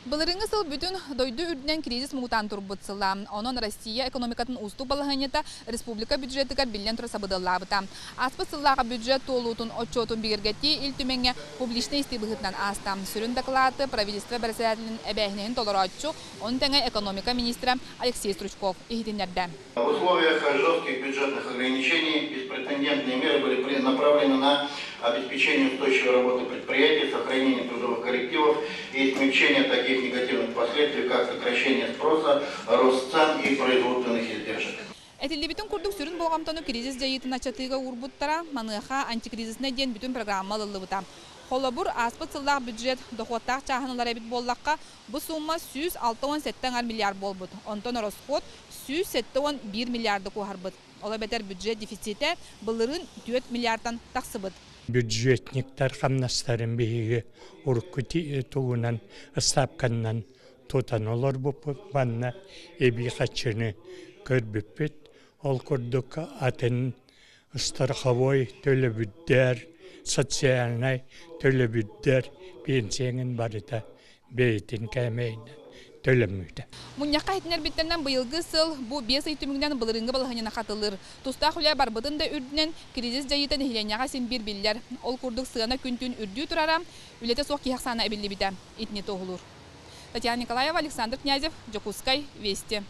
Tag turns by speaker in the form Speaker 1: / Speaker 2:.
Speaker 1: Былырыыҥҥы сыл бүтүн дойду үрдүнэн кризис муҥутаан турбут сыла. Онон Россия экономикатын уустук балаһыанньата республика бюджетыгар биллэн турар сабыдыаллаабыта. Ааспыт сыллааҕы бюджет туолуутун отчуотун бигэргэтии Ил Түмэҥҥэ публичнай истии быһыытынан ааста. Сүрүн дакылааты правительство бэрэссэдээтэлин эбээһинэһин толорооччу, ону тэҥэ экономика министрэ Алексей Стручков иһитиннэрдэ.
Speaker 2: В условиях жестких бюджетных ограничений беспрецедентные меры были направлены на обеспечение устойчивой работы предприятий, сохранение трудовых коллективов и смягчение таких негативных последствий, как сокращение спроса, рост цен и производственных издержек.
Speaker 1: Этиллибитин курдук сүрүн болҕомтону кризис дьайыытын аччатыыга уурбуттара, маныаха антикризиснэй диэн бүтүн программа ылыллыбыта. Холобур, ааспыт сыллаах бюджет дохуоттаах чааһын ылар эбит буоллахха, бу сумма 167 миллиард буолбут, онтон ороскуот 171 миллиарды куоһарбыт. Ол эбэтэр бюджет дефицитэ былырыын 4 миллиардтан тахсыбыт.
Speaker 3: Бюджетниктар хамнастарын биһиги урукку тугунан ыстаапканнан тутан олорбуппут манна эбии хаччыны көрбүппүт. Ол курдук атын страховой төлөбүрдэр, социальнай төлөбүрдэр пенсияҥын барыта бэйэтин кээмэйинэн төлөммүтэ.
Speaker 1: Мунньахха иһитиннэрбиттэринэн быйылгы сыл бу 5 ый түмүгүнэн былырыыҥҥы балаһыанньаны хатылыыр. Тустаах үлэ барбытын да үрдүнэн кризис дьайыыта нэһилиэнньэҕэ син биир биллэр. Ол курдук сыана күн-түүн үрдүү турара, үлэтэ суох киһи ахсаана эбиллибитэ. Итини туоһулуур. Татьяна Николаева, Александр Князев, Дьокуускай, Вести.